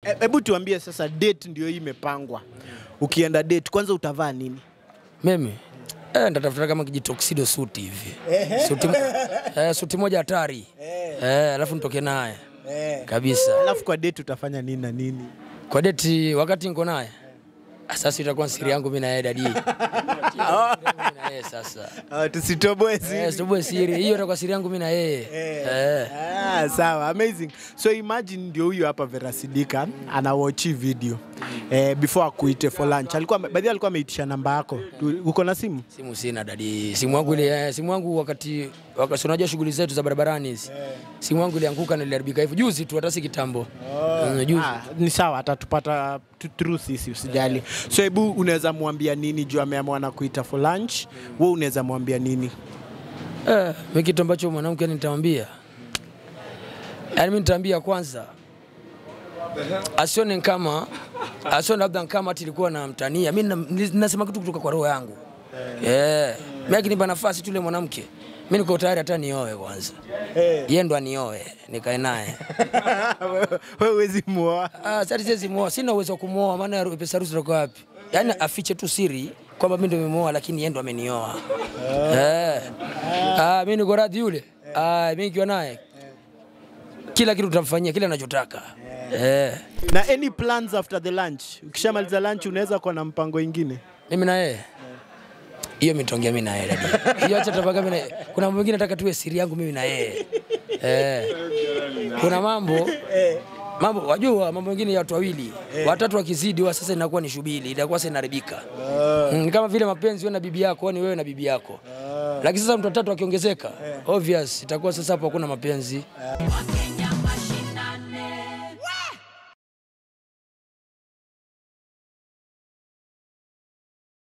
Hebu tuambie sasa, date ndio hii imepangwa. Ukienda date kwanza utavaa nini? Mimi nitatafuta kama kijituxedo suit hivi. Suti, suti moja hatari. Alafu nitoke naye. Kabisa. Alafu kwa date utafanya nini na nini? Kwa date wakati niko naye. Sasa itakuwa siri yangu mimi na yeye daddy. Mimi na yeye sasa. Tusitoboe siri. Tusitoboe siri. Hiyo itakuwa siri yangu mimi na yeye. Sawa, amazing. So imagine ndio huyu hapa Vera Sidika ana watch video. Before akuite for lunch. Alikuwa baadhi alikuwa ameitisha namba yako. Uko na simu? Simu sina daddy. Simu yangu ile simu yangu wakati unajua shughuli zetu za barabarani hizi. Simu yangu ilianguka na iliharibika hivyo juzi tu, hata si kitambo. Juzi. Ni sawa, atatupata through sisi, usijali. So hebu unaweza muambia nini juu ameamua na kuita for lunch? Wewe unaweza muambia nini? Mimi kitu ambacho mwanamke nitamwambia. Yaani mimi nitamwambia kwanza asione kama asione labda kama ati ilikuwa na mtania. Mimi nasema kitu kutoka kwa roho yangu. Mimi akinipa nafasi tu ile mwanamke, mimi niko tayari hata nioe kwanza. Yeye ndo anioe, nikae naye. Wewe huwezi muoa. Sasa siwezi muoa, sina uwezo wa kumuoa maana pesa harusi iko wapi? Yaani afiche tu siri kwamba mimi ndo nimemuoa lakini yeye ndo amenioa. Mimi niko radhi yule. Mimi nikiwa naye kila kitu tutamfanyia kile anachotaka. Na any plans after the lunch? Ukishamaliza lunch unaweza kuwa na mpango ingine? Mimi na yeye. Hiyo mitongia mimi na yeye dadi. Hiyo acha tupaka mimi na yeye. Kuna mambo mengine nataka tuwe siri yangu mimi na yeye. Kuna mambo mambo wajua mambo mengine ya watu wawili, watatu wakizidi wa sasa inakuwa ni shubili, inakuwa sasa inaharibika. Kama vile mapenzi wewe na bibi yako, ni wewe na bibi yako. Lakini sasa mtu watatu akiongezeka, obvious itakuwa sasa hapo hakuna mapenzi.